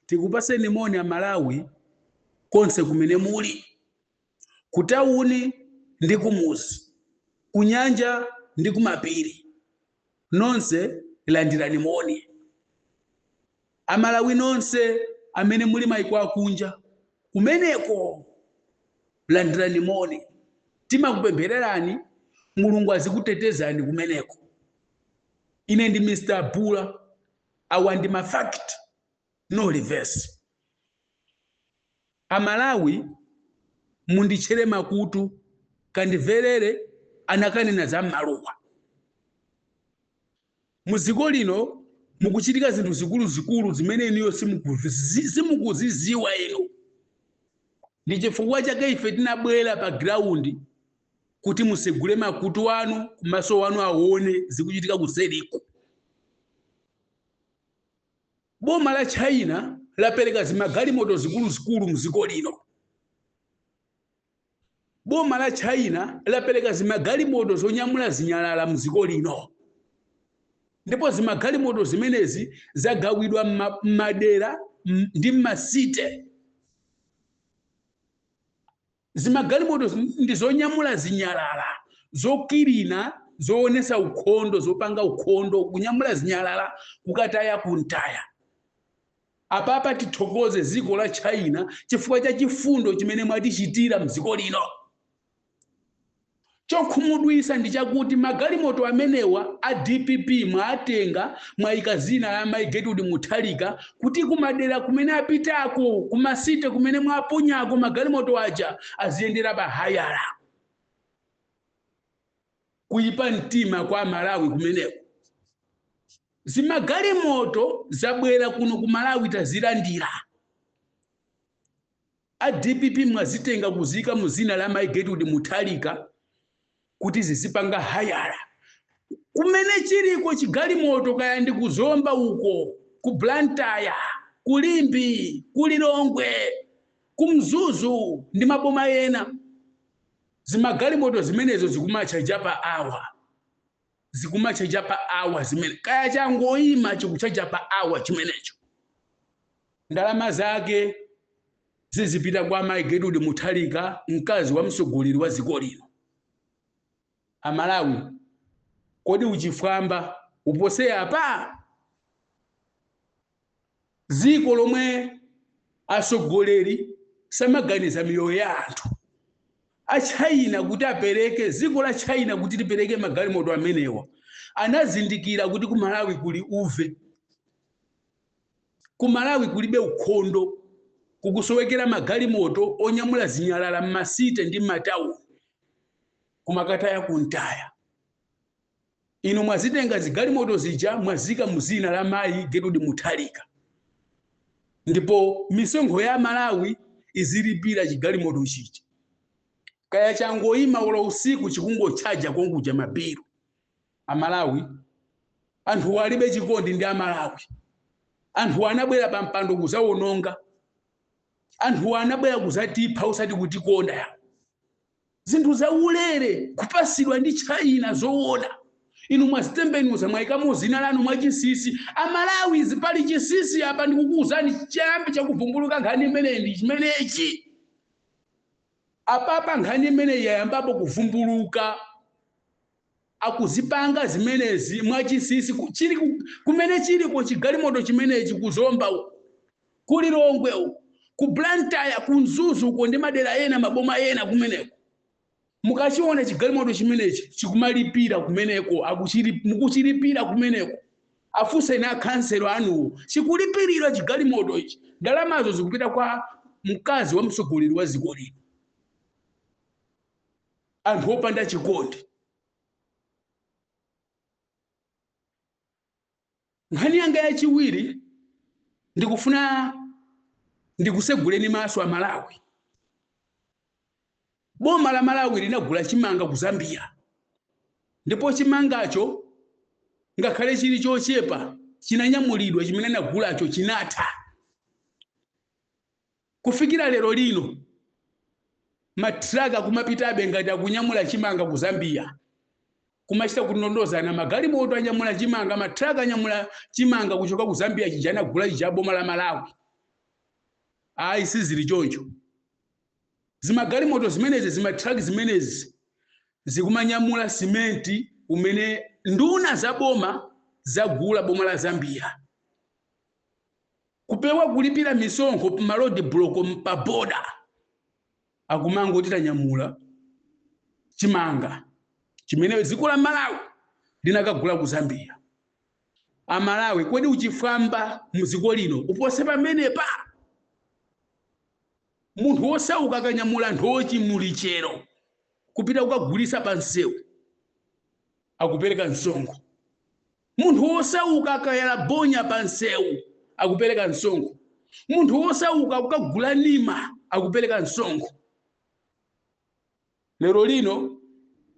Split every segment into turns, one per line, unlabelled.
Tikupaseni moni Amalawi konse kumene muli, kutawuni ndi kumuzi, kunyanja ndi kumapiri, nonse landirani moni. Amalawi nonse amene muli maiko akunja kumeneko, landirani moni. Timakupemphererani, Mulungu azikutetezani kumeneko. Ine ndi Mr. Bula, awa ndi ma fact, no reverse. Amalawi, munditchere makutu, kandimverere anakanena za m'maluwa. Muziko lino mukuchitika zinthu zikuluzikulu zimene inuyo simukuziziwa inu. Ndi chifukwa chake ife tinabwera pa ground kuti musegule makutu anu, maso wanu aone zikuchitika kuseriku. Boma la China lapereka zimagalimoto zikuluzikulu mdziko lino. Boma la China lapereka zimagalimoto zonyamula zinyalala mdziko lino, ndipo zimagalimoto zimenezi zagawidwa m'madera ndi m'ma city. Zimagalimoto ndi zonyamula zinyalala, zokilina, zoonesa ukhondo, zopanga ukhondo, kunyamula zinyalala kukataya kuntaya. Apapa tithokoze dziko la China chifukwa cha chifundo chimene mwatichitira mdziko lino. Chokhumudwisa ndi chakuti magalimoto amenewa a DPP mwatenga, mwayika zina la Mayi Gertrude Mutharika, kuti kumadera kumene apitako, kuma city kumene mwaponyako magalimoto aja, aziyendera pa hayala. Kuyipa mtima kwa Malawi kumeneko. Zimagalimoto zabwera kuno ku Malawi, tazilandira. A DPP mwazitenga kuzika mu zina la Mayi Gertrude Mutharika kuti zizipanga hayala. Kumene chiliko chigalimoto, kaya ndi kuzomba uko, ku Blantyre, ku Limbe, ku Lilongwe, ku Mzuzu ndi maboma ena, zimagalimoto zimenezo zikumatchaja pa hour, zikumatchaja pa hour zimene kaya changoyima chikutchaja pa hour chimenecho. Ndalama zake zizipita kwa Mayi Gertrude Mutharika, mkazi wa mtsogoleri wa dziko lino. Amalawi, kodi uchifwamba upose apa? Dziko lomwe atsogoleri samaganiza miyoyo ya anthu. A China kuti apereke, dziko la China kuti lipereke magalimoto amenewa, anazindikira kuti ku Malawi kuli uve, ku Malawi kulibe ukhondo, kukusowekera magalimoto onyamula zinyalala m'ma city ndi m'matawuni kumakataya kuntaya. Inu mwazitenga zigalimoto zija, mwazika mu zina la Mayi Gertrude Mutharika, ndipo misonkho ya Malawi izilipira chigalimoto chija. Kaya changoyima olo usiku, chikungotchaja konkuja ma bill. Amalawi, anthu alibe chikondi ndi Amalawi. Anthu anabwera pa mpando kuzawononga. Anthu anabwera kuzatipha, usati kutikonda ya. Zinthu zaulere kupasidwa ndi China, zoona? Inu mwazitembenuza, mwayikamo zina lanu mwachinsinsi. Amalawi, zipali chinsinsi apa. Ndikukuwuzani, chiyambi chakuvumbuluka nkhani imeneyi ndi chimenechi apapa. Nkhani imeneyi yayambapo kuvumbuluka. Akuzipanga zimenezi mwachinsinsi. Kumene chiliko chigalimoto chimenechi, kuzomba uku, ku Lilongwe uku, ku Blantyre, ku Mzuzu uko ndi madera ena, maboma ena kumeneko, mukachiona chigalimoto chimenechi chikumalipira kumeneko, mukuchilipira kumeneko. Afunseni akhanselo anuwo, chikulipiridwa chigalimoto ichi. Ndalamazo zikupita kwa mkazi wa mtsogoleri wa dziko lino. Anthu opanda chikondi. Nkhani yanga yachiwiri, ndikufuna ndikuseguleni maso Amalawi. Boma la Malawi linagula chimanga ku Zambia, ndipo chimangacho ngakhale chili chochepa chinanyamulidwa. Chimene anagulacho chinatha. Kufikira lero lino matraka kumapitabe ngati akunyamula chimanga ku Zambia, kumachita kundondozana, magalimoto anyamula chimanga, matraka anyamula chimanga kuchoka ku Zambia chija anagula chija boma la Malawi. Ayi, sizili choncho. Zimagalimoto zimenezi, zimatraki zimenezi zikumanyamula simenti umene nduna za boma zagula boma la Zambia kupewa kulipira misonkho pa road block pa boda. Akumangoti tanyamula chimanga chimene dziko la Malawi linakagula ku Zambia. Amalawi, kodi uchifwamba mdziko lino upose pamenepa? Munthu wosauka akanyamula nthochi mulichero kupita kukagulisa pa msewu, akupereka msonkho. Munthu wosauka akayala bonya pa msewu, akupereka msonkho. Munthu wosauka akukagula nima, akupereka msonkho. Lero lino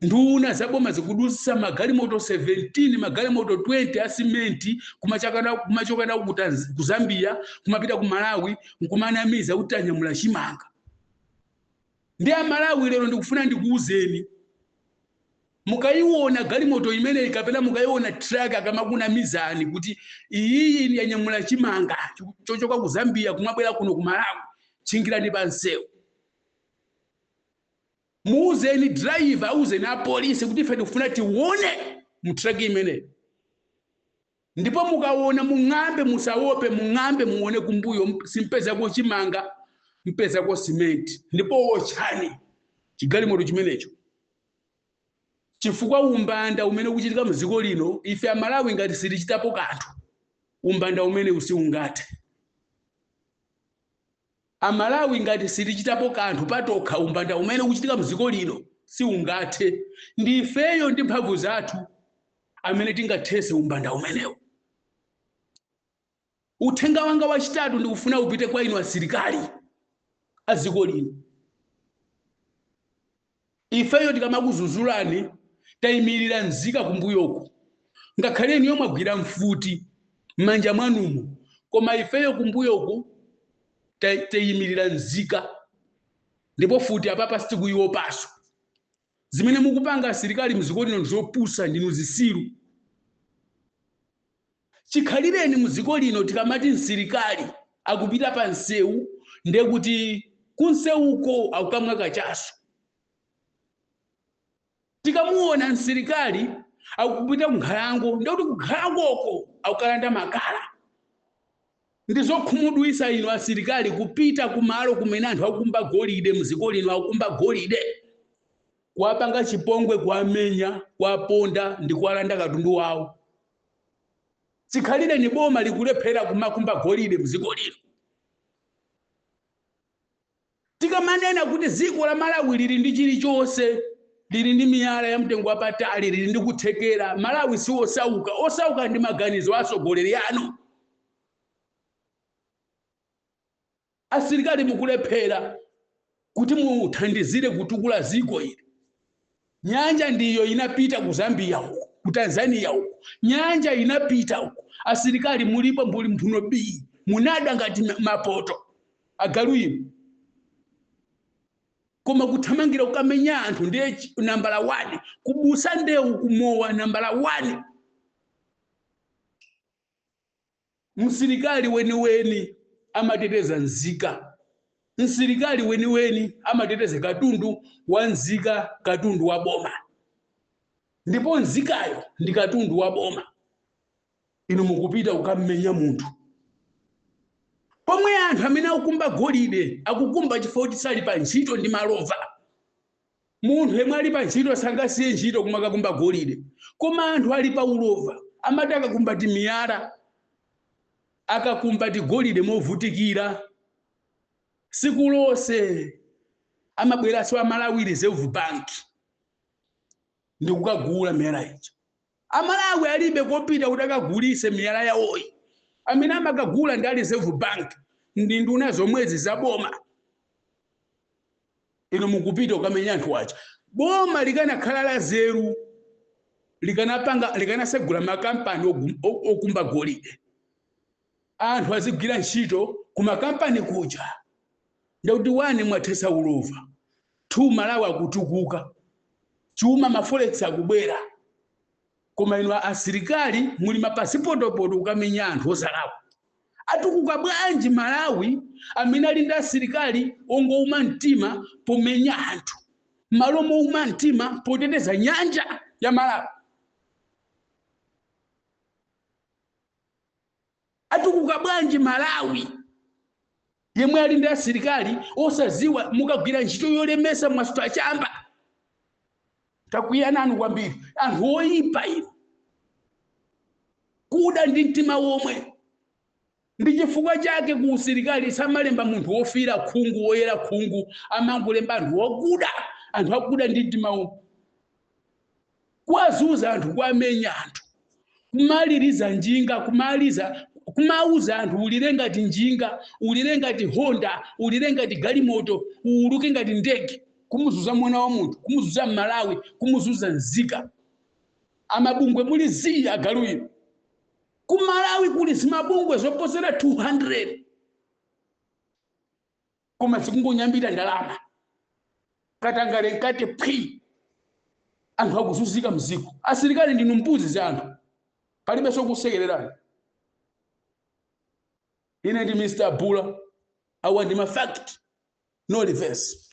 nduna zaboma zikudutsa magalimoto 17, magalimoto 20 a simenti kumachokana ku Zambia kumapita ku Malawi, nkumanamiza kuti anyamula chimanga. Ndi Amalawi, lero ndikufuna ndikuwuzeni, mukayiona galimoto imeneyi kapena mukayiona truck akamakunamizani kuti iyiyi yanyamula chimanga chochoka ku Zambia kumabwera kuno ku Malawi, tchingirani pa msewu, muuzeni driver, auzeni apolisi kuti ife tikufuna tione mu truck imeneyi. Ndipo mukaona, mung'ambe, musaope, mung'ambe, muone kumbuyo, simpezako chimanga, mpezako simenti. Ndipo wotchani chigalimoto chimenecho, chifukwa umbanda umene ukuchitika mdziko lino, ife Amalawi ngati sitichitapo kanthu, umbanda umene usiungathe. Amalawi, ngati sitichitapo kanthu patokha, umbanda umene ukuchitika mdziko lino siungathe. Ndi ifeyo ndi mphamvu zathu amene tingathese umbanda umenewo. Uthenga wanga wachitatu ndikufuna upite kwa inu asilikali a dziko lino. Ifeyo tikamakuzuzulani, tayimirira nzika kumbuyoko. Ngakhale inuyo mwagwira mfuti m'manja mwanumo, koma ifeyo kumbuyoku tayimirira nzika, ndipo futi apapa sitikuiopaso. Zimene mukupanga asilikali mdziko lino ndizopusa, ndinu zisilu. Chikhalireni mdziko lino, tikamati msilikali akupita pa msewu, ndiye kuti kunsewuko akukamwa kachaso. Tikamuona msilikali akupita kunkhalango, ndiye kuti kunkhalangoko akukalanda makala. Ndizokhumudwisa inu asilikali kupita kumalo kumene anthu akukumba golide mdziko lino, akukumba golide, kuwapanga chipongwe, kuwamenya, kuwaponda ndi kuwalanda katundu wawo. Chikhalire ni boma likulephera kumakumba golide mdziko lino. Tikamanena kuti dziko la Malawi lili ndi chilichonse, lili ndi miyala ya mtengo wapatali, lili ndi kuthekera, Malawi si osauka. Osauka ndi maganizo atsogoleri anu. Asilikali mukulephera kuti muthandizire kutukula dziko ili. Nyanja ndiyo inapita ku Zambia uko, ku Tanzania uko, nyanja inapita uko. Asilikali mulipo mbuli mphuno bii, munada ngati mapoto agalu inu, koma kuthamangira kukamenya anthu ndiye nambala 1, kubusa ndewu kumowa nambala 1. Msilikali weniweni amateteza nzika. Msilikali weniweni amateteza katundu wa nzika, katundu wa boma, ndipo nzikayo ndi katundu wa boma. Inu mukupita kukammenya munthu pomwe anthu amene akukumba golide akukumba chifukwa kuti sali pa ntchito ndi malova. Munthu yemwe ali pa ntchito sangasiye ntchito kumakakumba golide, koma anthu ali pa ulova, amati akakumba timiyala, akakumba tigolide movutikira siku lonse, amabweranso Amalawi Reserve Bank ndikukagula miyala ija. Amalawi alibe kopita kuti akagulise miyala yawoyi. Amene amakagula ndi a Reserve Bank ndi nduna zomwezi za boma. Inu mukupita kukamenya anthu aja. Boma likanakhala la zeru, likanapanga, likanasegula makampani okumba golide, anthu azigwira ntchito ku makampani kuja, ndikuti 1, mwathesa ulova, 2, Malawi akutukuka, chuma, ma forex akubwera. Koma inu asilikali muli mapasipotopoto kukamenya anthu osalakwa. Atukuka bwanji Malawi amene ali ndi asilikali ongouma mtima pomenya anthu, malo mouma mtima poteteza nyanja ya Malawi? Atukuka bwanji Malawi yemwe ali ndi asilikali osaziwa mukagwira ntchito yolemesa mwasuta chamba? Takwiya nanu kwambiri, anthu oyipa inu, kuda ndi mtima womwe. Ndi chifukwa chake ku usilikali samalemba munthu wofira khungu, woyera khungu, amangolemba anthu okuda, anthu akuda ndi mtima womwe. Kuwazuza anthu, kuwamenya anthu, kumaliriza njinga, kumaliza kumauza anthu ulire ngati njinga, ulire ngati Honda, ulire ngati galimoto, uuluke ngati ndege, kumuzuza mwana wa munthu, kumuzuza Mmalawi, kumuzuza nzika. Amabungwe muli zii, agalu inu. Ku Malawi kuli zimabungwe zoposera 200, koma zikungonyambita ndalama, katangale nkati phwi, anthu akuzunzika mziko. Asilikali ndinu mbuzi za anthu, palibenso kusekererani. Ine ndi Mr Bula, awa ndi ma fact, no reverse.